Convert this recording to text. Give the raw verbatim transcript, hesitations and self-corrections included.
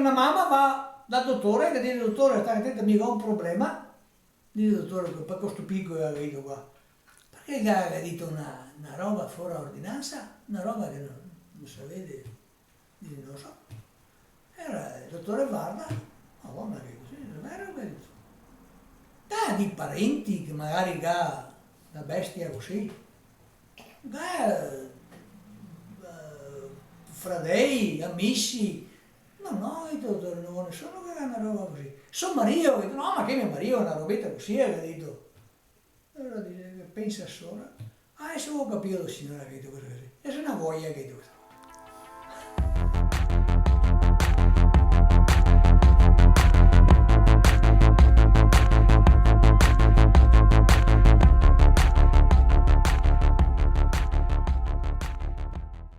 Na mama va dal dotore che dixe: "Dotore, sta atento, mi go un problema." Dixe: "Dotore, par co sto picoło che ga dito qua?" "Parché el ga dito na, na roba fora ordinansa, na roba che no, no se vede." Dixe: "No so." E alora el dotore varda: "Ma varda che cusì, xe vero che ga dito? Ga dei parenti che magari ga na bestia cusì?" "Beh, eh, fradei, amisi." "No, no, ga dito, no, nesuno che ga na roba cusì." "So marìo?" Ga dito: "No, ma che me marìo, na robeta cusì, ga dito." Alora dixe che pensa sora: "Ah, deso go capìo, siora, ga dito, cosa che xe. Xe na voia, ga dito, questa."